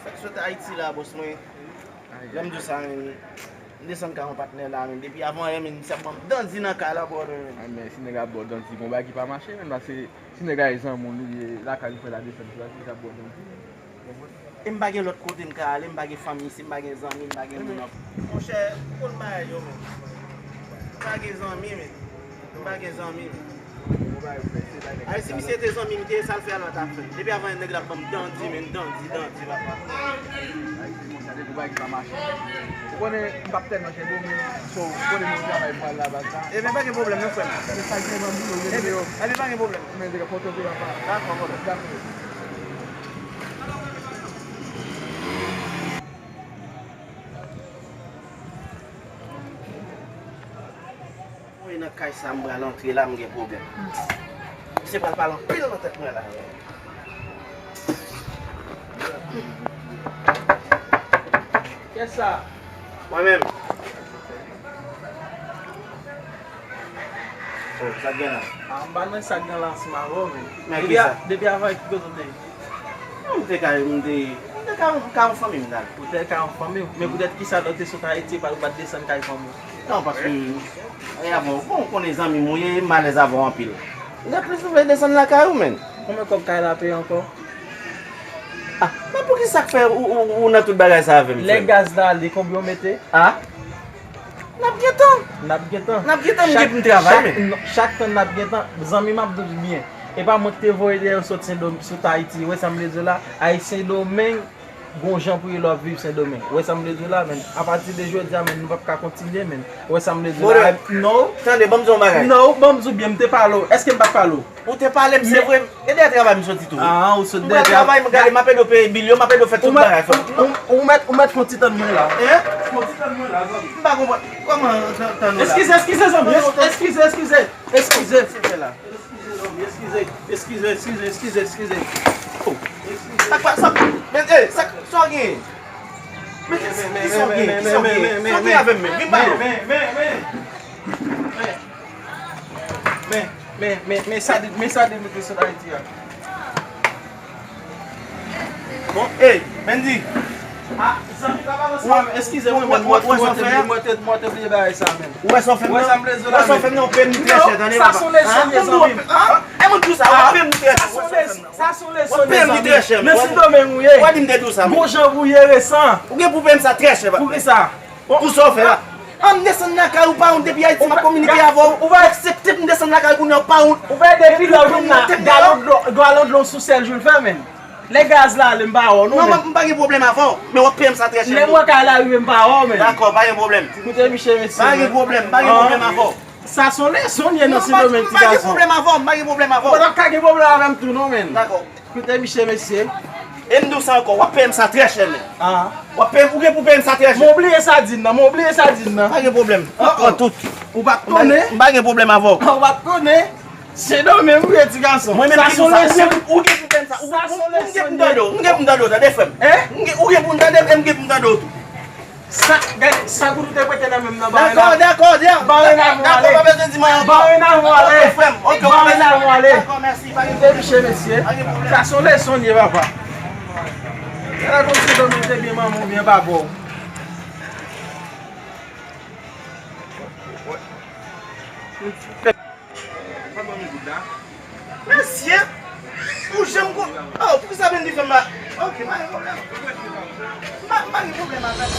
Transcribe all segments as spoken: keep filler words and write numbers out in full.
Sa k sot Ayiti la, bòs mwen. Lè m di w sa, men, m desann kay yon patnè la, men, depi avan yè, men, misye ap ban m dandi nan kay la, brother, men. Ay, men, si nèg la ba w dandi, gon bagay ki pa mache, men, paske si nèg la e zanmi w, li ye lakay ou fè la desann, se pa si misye ap ba w dandi. E m pa gen lòt kote m ka ale, m pa gen fanmi isi, m pa gen zanmi, m pa gen moun anpil. Monchè, ou konn bagay yo, men. M pa gen zanmi, men. M pa gen zanmi, men. Ay, si misye te zanmi m, te sa l fè a la ta fèt. Depi avan yè nèg la ban m dandi, men, dandi, dandi, papa. Ay, se konsa, depi bagay ki pa mache. Ou konnen, m p ap tèlman kenbe w, men, so, ou konnen nou travay pou al la baz la. Ebyen, pa gen pwoblèm, non, frè m. Se sa k gen ban m di w, yo. Ebyen, pa gen pwoblèm. Men, nèg la, foto de la pa. Dakò, brother. Dakò. Mwen nan kay sa, m pral antre la, m gen pwoblèm. Misye pral pale anpil nan tèt mwen la. Kiyès sa? Mwen menm. Oh, sa k gen la? Ah, m pa nan sa k gen la ansanm avè w, men. Men depi ki sa? Depi avan, ki kote w te ye? Non, m te ka, m te, m te ka, ka yon fanmi m, dal. Ou te ka yon fanmi w? Men poutèt ki sa lè w te sot Ayiti, pa, ou pa t desann kay fanmi w? Non, paske, e, avan, bon, ou konnen zanmi m ou ye, m alèz avè w anpil. M te plis vle desann lakay ou, men. Konbyen kòb kay la peye ankò? Ah, men poukisa k fè ou, ou, ou nan tout bagay sa avè m, frè m? Lè gaz la ale, konbyen w mete? Ah? N ap gen tan. N ap gen tan. N ap gen tan, m gen pou m travay, men. Chak, non, chak tan n ap gen tan, zanmi m ap di w byen. E pa mwen ki te voye dèyè w sot Sendomeng, sot Ayiti. Ou wè sa m vle di w la? Ayiti Sendomeng, gon jan pou ye lè w ap viv Sendomeng. Ou wè sa m vle di w la, men? Apati de jodi a, men, nou p ap ka kontinye, men. Ou wè sa m vle di w la? Brother, non. Tande, ban m di w yon bagay. Non, ban m di w byen, m te pale w. Èske m pa t pale w? Ou te pale m, se vre. E dèyè travay m soti tou, wi. Ah, ou sot dèyè travay. M pral travay, m gade, m ap ede w peye bil yo, m ap ede w fè tout bagay, frè m. Ou, ou, ou mèt, ou mèt fè yon ti tann mwen la. Hein? Fè yon ti tann mwen la, zanmi. M pa konprann. Kòman tann, tann ou la? Eskize, eskize, zanmi. Eskize, eskize. Eskize. Eskize, zanmi. Eskize. Eskize, eskize, eskize, eskize. Oh. Sa k pa, sa, men, eh, sa, sa w gen? Men, ki sa w gen? Ki sa w gen? Sa w gen avè m menm? Vin pale. Men, men, men, men. Men, men, men, men sa de, men sa de mete sou Ayiti a. Bon, ey, Mendy. Ah, zanmi, pa balanse. Eskize mwen, mwen, mwen, mwen te, mwen te bliye bagay sa, men. Ou wè sa w fè m nan? Ou wè sa m vle di w la, men? Ou wè sa w fè m nan? Ou peye m li trè chè, tande, papa. Sa se yon leson, zanmi. E moun di w sa, ou peye m li trè chè. Sa se yon leson, mezanmi. Men Sendomeng ou ye. Ou pa di m te di w sa, men. Gon jan pou w jere sa. Ou gen pou peye m sa trè chè, papa. Poukisa? Pou sa w fè la. An m desann lakay ou, pa wont, depi Ayiti m ap kominike avè w. Ou aksepte pou m desann lakay ou kounye a, ou pa wont. Ou wè depi lè w vin la, galon dlo, galon dlo sou sèl jou l fè, men. Lè gaz la ale, m pa wè w non, men. Non, m pa gen pwoblèm avè w, men w ap peye m sa trè chè. Lè mwa kay la rive, m pa wè w, men. Dakò, pa gen pwoblèm. Koute miche, mesye. Pa gen pwoblèm, pa gen pwoblèm avè w. Sa se yon leson l ye nan Sendomeng, ti gason. Non, m pa gen pwoblèm avè w, m pa gen pwoblèm avè w. Ou pa t ap ka gen pwoblèm avè m tou non, men. Dakò. Koute miche, mesye. E m di w sa ankò, w ap peye m sa trè chè, men. Ah. W ap peye m, ou gen pou peye m sa trè chè. Mwen bliye sadin nan, mwen bliye sadin nan. Pa gen pwoblèm. M ap pran tout. Ou pa t konnen? M pa gen pwoblèm avè w. Ou pa t konnen? Sendomeng ou ye, ti gason. Mwen menm ki di w sa, ou gen pou peye m sa. Ou, ou, ou gen pou m tande w, ou gen pou m tande w, tande, frè m. Hein? M gen, ou gen pou m tande m, e m gen pou m tande w tou. Sa, gade, sa goud ou te prete nan men m nan, ba w nan. Dakò, dakò, dakò. Ba w nan men w ale. Dakò, pa bezwen di mwen ankò. Ba w nan men w ale. Ok, frè m. Ok, ok. Ba w nan men w ale. Dakò, mèsi. Pa gen pwoblèm. Te biche, mesye. Pa gen pwoblèm. Sa se yon leson l ye, papa. Gade kòmsi zanmi te byen manman w, byen papa w. Mesye, ou janm kon, oh, poukisa Mendy fè m la? Ok, pa gen pwoblèm. Pa, pa gen pwoblèm avè l.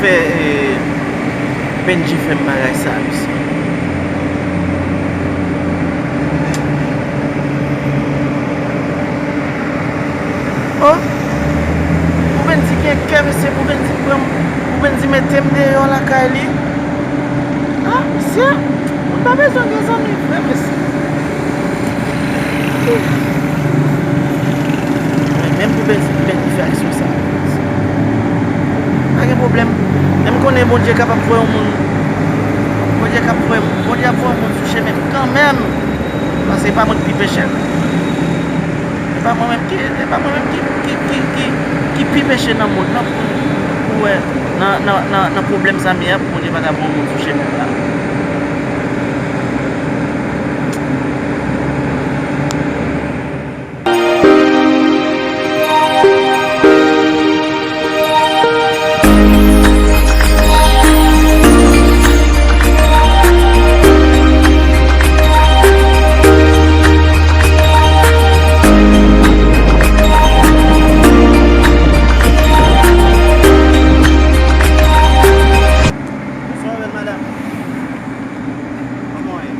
Fè, eh, Benji fè m bagay sa, mesye. Oh! Pou Benji gen kè, mesye, pou Benji pran m, pou Benji mete m deyò lakay li. Ah, mesye, moun pa bezwen gen zanmi vre, mesye. Men menm pou bèl, bèl fè aksyon sa. Pa gen pwoblèm. Men m konnen Bondye kapab voye yon moun. Bondye kap voye, Bondye ap voye yon moun sou chemen m kanmenm. Paske e pa mwen ki pi peche. E pa mwen menm ki, e pa mwen menm ki, ki, ki, ki, ki pi peche nan mond nan pou, pou wè nan, nan, nan, nan pwoblèm sa m ye a, pou Bondye pa ta voye yon moun sou chemen m la. Bonswa, bèl madanm. Kòman w ye?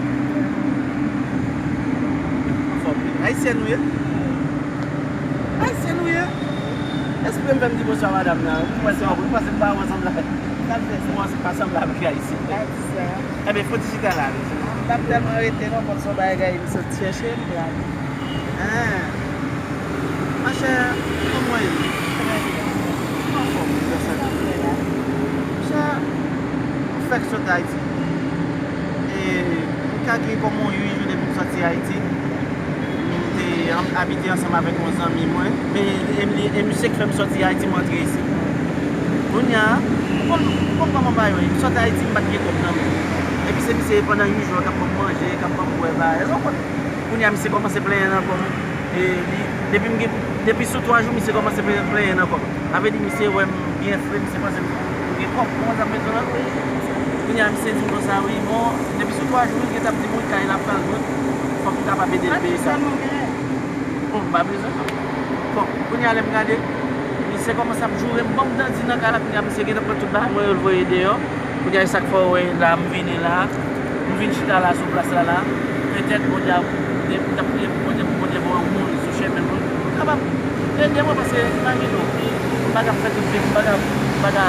Anfòm wi. Ayisyèn ou ye? Ayisyèn ou ye? Espre m fè m di bonswa madanm nan. Mwen se yon, mwen se pa ansanm la. Sa l fè sa? Mwen se pa sanble avèk Ayisyen. Pa di sa. Enben, fò di chita la, mesye. M p ap tèlman rete non, kòm se yon bagay m sot chèche, m prale. Ah. Monchè, kòman w ye? Trè byen. Anfòm, wi, grasa Dye. Monchè, m fèk sot Ayiti. E m ka gen kòm yon uit jou depi m sòti Ayiti. M te an-, abite ansanm avèk yon zanmi mwen. E, e, e, e misye k fè m sòti Ayiti, m rantre isit. Kounye a, m konn, m konn kòman bagay yo ye. M sòti Ayiti, m pa t gen kòb nan men m. Epi se misye pandan uit jou k ap ban m manje, k ap ban m bwè, bagay. Kounye a, misye kòmanse plenyen nan kò m. E li, depi m gen, depi sou twa jou, misye kòmanse plenyen, plenyen nan kò m. Sa vle di, misye wè m byen fre, misye panse m gen kòb. Ou konprann sa m vle di w la? Kounye a, misye di m konsa, wi, bon, depi sou twa jou, wi, li gentan ap di m, wi, kay la pral lwen. Fòk m kapab ede l peye sa. Bon, m pa bezwen. Bon, kounye a, lè m gade, misye kòmanse ap joure m, ban m dandi nan kay la, kounye a, misye gentan pran tout bagay mwen yo, l voye deyò. Kounye a, e sa k fè w wè la, m vini la. M vin chita la sou plas la la. Petèt Bondye ap, m t ap priye pou Bondye, pou Bondye voye yon moun sou chemen mwen. Kapab ede mwen paske imajine w, m pa ka fè tout vi m, m pa ka, m pa ka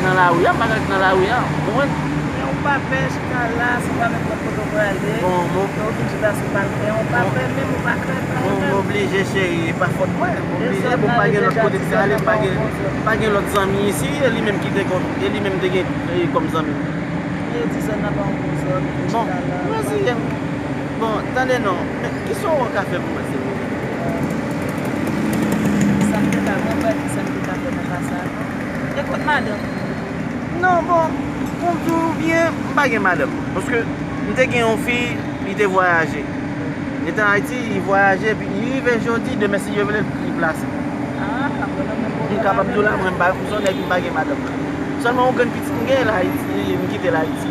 nan lari a, m pa ka ret nan lari a. Ou konprann? Men ou pa pè chita la, se pa menm lòt kote w prale. Bon, bon. Lè ou vin chita sou balkon, ou pa pè menm, ou pa krèt anyen menm. Bon, m oblije cheri, e pa fòt mwen. M oblije, bon, m pa gen lòt kote m ka ale, m pa gen, m pa gen lòt zanmi isi, e li menm ki te kòm, e li menm te gen, e, kòm zanmi m. Li di zòn nan pa yon bon zòn, bon, chita la. Mèsi. Bon, tande non, men kisa w ka fè pou mwen, silvouplè? Sa m te ka, mwen pa di sa m te ka fè nan ka sa a, non. E kot madanm ou? Non, bon, pou m di w byen, m pa gen madanm. Paske m te gen yon fi, li te vwayaje. Li te Ayiti, li vwayaje, epi li rive jodi, demen, si Dye vle, li plase. Ah, bon, nan menm pwoblèm avè m. M kapab di w la, mwen, m pa, m se yon nèg, m pa gen madanm. Sèlman yon grenn pitit m gen la Ayiti, m kite l Ayiti.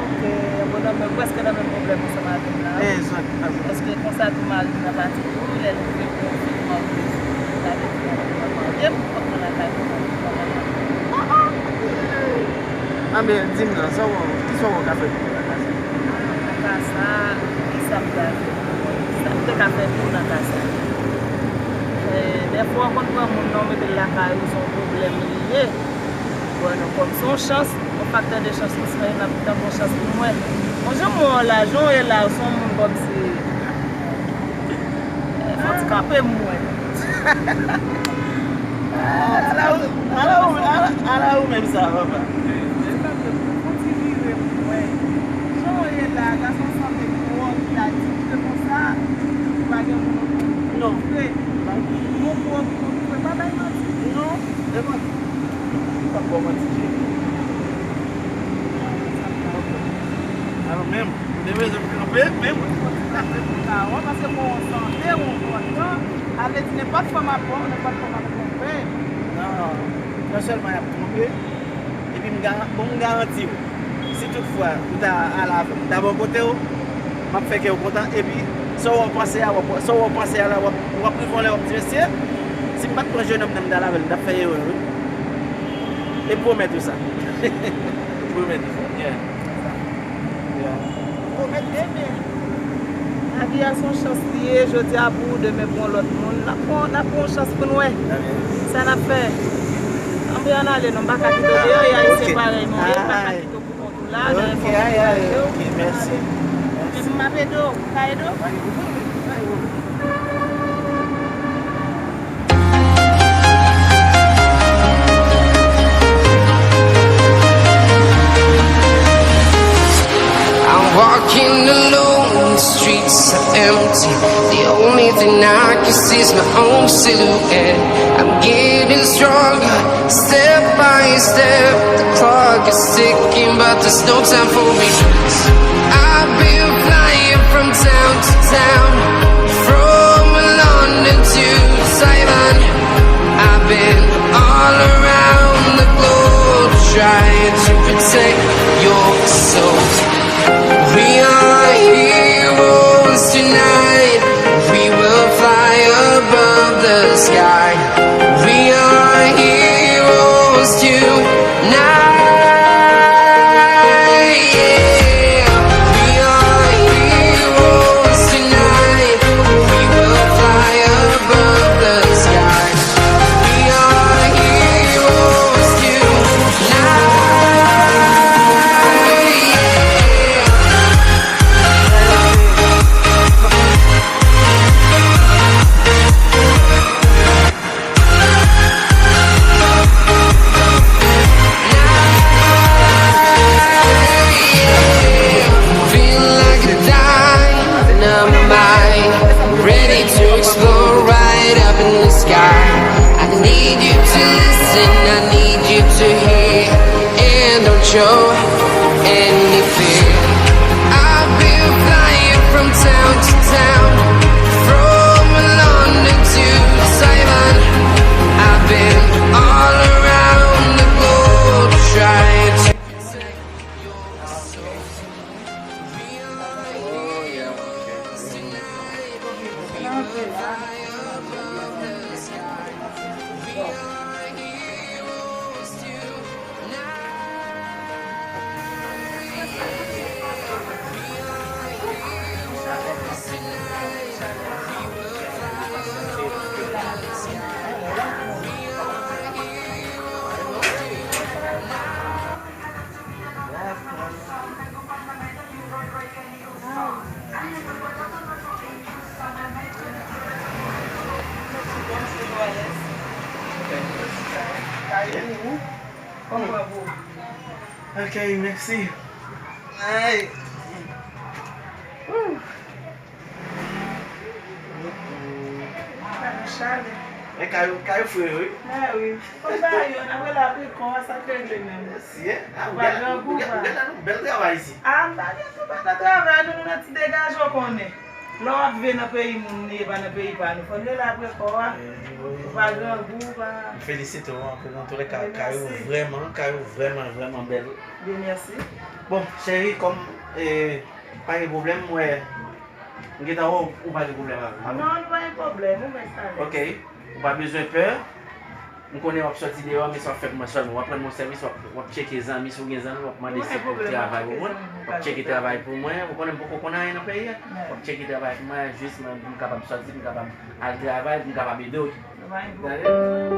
Ok, bon, nan menm, prèske nan menm pwoblèm ansanm avè m la. Egzakteman. Èske konsa tou mari w nan pati tou, lè l rive pou yon fi, mari w, sa vle di, mwen, mwen marye m, m pran lakay mwen, mwen, mwen, mwen. Ah, ah. Anben, di m non, sa w, kisa w ka fè pou mwen nan ka sa? Nan ka sa, kisa m ka fè pou mwen? Sa m te ka fè pou w nan ka sa? Eh, dèfwa w konn pran moun nan, w mete l lakay ou, se yon pwoblèm li ye. Bon, non, kòm se yon chans, yon faktè de chans, m espere n ap tankou yon chans pou mwen. Bon, jan m wè w la, jan w ye la, w se yon moun kòmsi. Eh, fò w ti kanpe m wè. Ala ou, ala ou, ala, ala ou menm sa, papa. Fò w ti kanpe m wè, fò w ti vire m wè. Jan w ye la, gason sanble twò ki la di, se konsa, ou pa gen moun otoure. Non. Vre. Mon pwòp moun, mwen pa bay manti. Non, e manti. M p ap ba w manti, cheri. Alò, menm, ou te bezwen m kanpe, menm. Fò w ti kanpe pou ta wè, paske mwen wè w sante, w kontan. Sa vle di, nenpòt fanm ap bon, nenpòt fanm ap twonpe. Non, non sèlman y ap twonpe, epi m ga-, bon, m garanti w, si toutfwa ou ta al avè m, m ta bò kote w, m ap fè kè w kontan, epi sa w wè w panse a, w ap, sa w wè w panse a la, w ap, w ap rive yon lè, w ap di, mesye, si m pa t pran jennonm nan m t al avè l, m t ap fè erè, wi. E pwomèt ou sa. Pwomèt ou sa. Yeah. Yeah. Pwomèt ou sa. Lavi a se yon chans li ye, jodi a pou ou, demen pou yon lòt moun. N ap pran, n ap pran yon chans pou n wè sa n ap fè. Anben, ann ale non, m pa ka kite w deyò, e ayisyen parèy nou ye, m pa ka kite w pou kont ou la, lè enfòmasyon yo. Ok, mèsi. Mèsi. M ap ede w, m ka ede w? I'm walking alone, the streets are empty. The only thing I can see is my own silhouette. I'm getting stronger, step by step. The clock is ticking, but there's no time for me. I've been flying from town to town, from London to Taiwan. I've been all around the globe trying to protect your soul. We are heroes tonight. We will fly above the sky. We are heroes tonight. Yeah. We are heroes tonight. We will fly above the sky. We are heroes tonight. Yeah. Feel like a dynamite, ready to explode right up in the sky. I need you to listen, I need you to hear, and don't show any fear. I've been flying from town to town, from London to Taiwan. I've been all around the globe trying to protect your soul. We are heroes tonight. We will fly above the sky. We are heroes tonight. Ok, mèsi. Ay. Chale. Men kay ou, kay ou fre wi. Mè wi. Kòm sa yo, n ap rele apre kò a, sa k regle menm. Yes, yeah. Ah, ou gen, ou gen, ou gen, ou gen bèl travay isi. Ah, m pa gen tou bèl nan travay nou, nou nan ti degaje w konnen. Lè w ap viv nan peyi moun, li pa nan peyi pa nou. Fò n rele apre kò a. Ou pa grangou, ou pa. M felisite w anpil, nan tou lè ka, kay ou vrèman, kay ou vrèman, vrèman bèl. Byen, mèsi. Bon, cheri, kòm, eh, pa gen pwoblèm, m wè, m gentan wè w, ou pa gen pwoblèm avè m, alò. Non, nou pa gen pwoblèm, ou menm sa. Ok, ou pa bezwen pè. M konnen w ap sòti deyò, men sa w ap fè pou mwen sèlman. W ap rann mwen sèvis, w ap, w ap tcheke zanmi, si w gen zanmi, w ap mande si pou travay pou mwen. W ap tcheke travay pou mwen. Ou konnen m poko konn anyen nan peyi a. W ap tcheke travay pou mwen, jis mwen, pou m kapab sòti, pou m kapab al travay, pou m kapab ede w tou.